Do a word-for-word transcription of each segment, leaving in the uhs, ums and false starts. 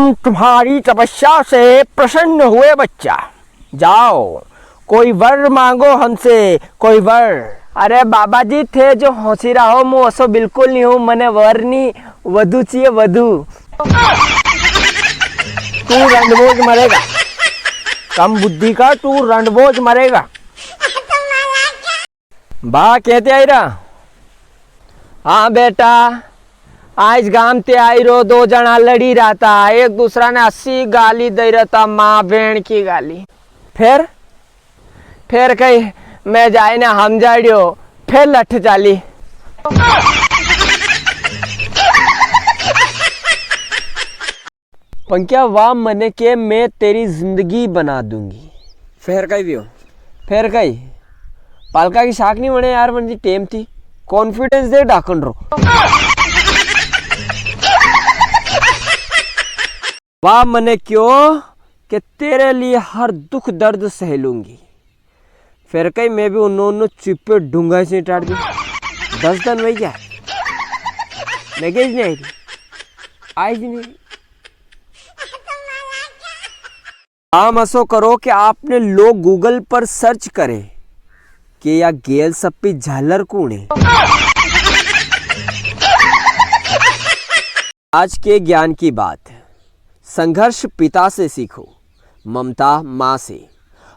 हम तुम्हारी तपस्या से प्रसन्न हुए बच्चा, जाओ कोई वर मांगो हमसे, कोई वर। अरे बाबा जी, थे जो होसी रहो, मु असो बिल्कुल नी हूँ, मने वर नी, वधु चाहिए, वधु। तू रंडवो ज मरेगा, कम बुद्धि का, तू रंडवो ज मरेगा। बा, कहते आई रहा? हाँ बेटा, आज गाम ते आई रो, दो जणा लड़ी रहा था, एक दूसरा ने असी गाली दे रहा था, माँ बहन की गाली। फिर, फिर कही, मैं जाए ने हमजाड़ियो, फिर लठ चाली। पंक्या, वा मने के मैं तेरी जिंदगी बना दूंगी। फेर कई व्यो? फेर कई? पालका की शाक नी बने यार, मन जी टेम थी। Confidence दे डाकण रो। वा मने क्यो के तेरे लिए हर दुख दर्द सह लूंगी। फेर कई मैं भी उन्नो उन्नो चुप्पे ढूंगा से टाट दी। दस दन वई गया। लगेज नी आई थी। आई थी नी। काम असो करो कि आपने लोग Google पर search करे कि या गेल सप्पी झालर कूण है। आज के ज्ञान की बात, संघर्ष पिता से सीखो, ममता माँ से।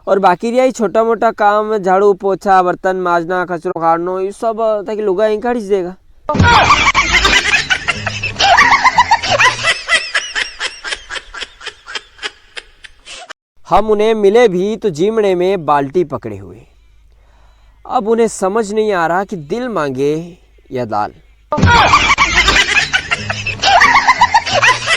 और बाकी रिया ये छोटा मोटा काम, झाड़ू, पोछा, बर्तन माजना, कचरो काढ़नो, ये सब ताकि लुगाई काढ़ी देगा। हम उन्हें मिले भी तो जीमणे में बाल्टी पकड़े हुए। अब उन्हें समझ नहीं आ रहा कि दिल मांगे या दाल।